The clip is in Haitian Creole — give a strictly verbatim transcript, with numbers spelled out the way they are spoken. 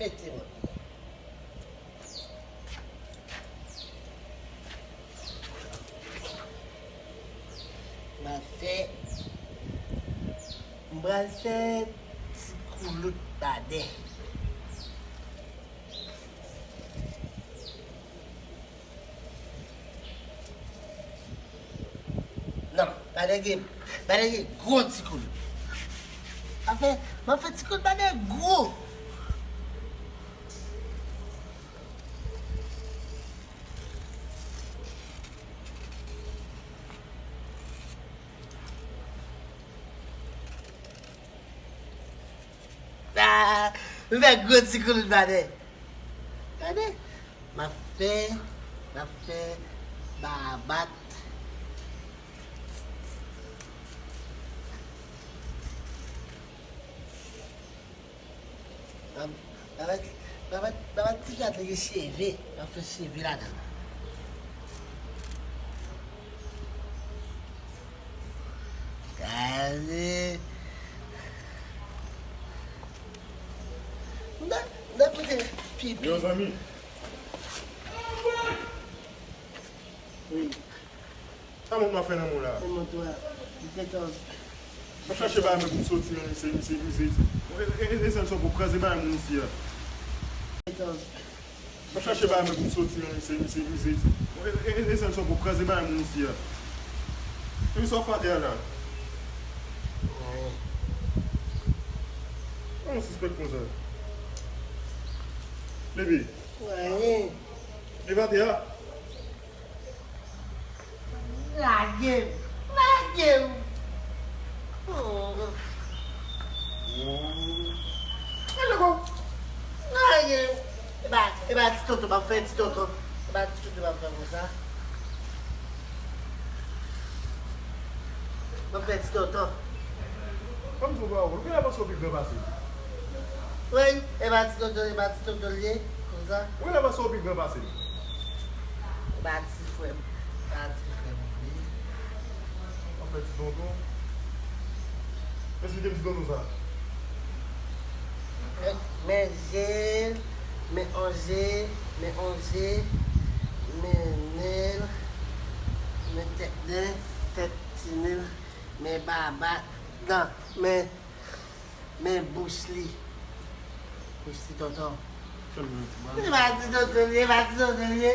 Mete mwen. M ap fè, m pral fè ti koulout badè. Non, badè gen, badè gen gwo ti koulout. M ap fè, m ap fè ti koulout badè gwo. Ah, m fè gwo ti koulout badè. Gade, m ap fè, m ap fè babat. Ban m, ban m, ban m, ban m ti gad li gen cheve. M ap fè cheve ladan. Gade. M ta, m ta pote pipi. Yo, zanmi. Wi. Sa moun nan fè nan mwen la? Mwen montre w. Li te tòz. M ap chache bagay mwen pou m soti nan misye, misye, misye. E, e, e, e sèl sa pou kraze bagay moun isi a. Li te tòz. M ap chache bagay mwen pou m soti nan misye, misye, misye. E, e, e, e sèl sa pou kraze bagay moun isi a. Epi sa w fè atè a la? Anyen. Sa moun sispèk konsa? Bebe. Anyen. Leve atè a. Lage m! Lage m! Oh. Lage m! Lage m! E pa, e pa ti tonton m ap fè, ti tonton. E pa ti tonton m ap fè konsa. M ap fè ti tonton. Ban m di w yon pawòl, ou genlè panse w pi gran pase m. Wi, e pa ti tonton, e pa ti tonton l ye, konsa. Ou genlè panse w pi gran pase m. E pa ti frè m, e pa ti frè m li ye. W ap fè ti tonton. Èske w te di tonton sa? Men je l, men on je, men on je, men nen l, men tèt nen, tèt ti nen l, men baba, non, men, men bouch li. Bouch ti tonton. Li pa ti tonton li ye, pa ti tonton li ye.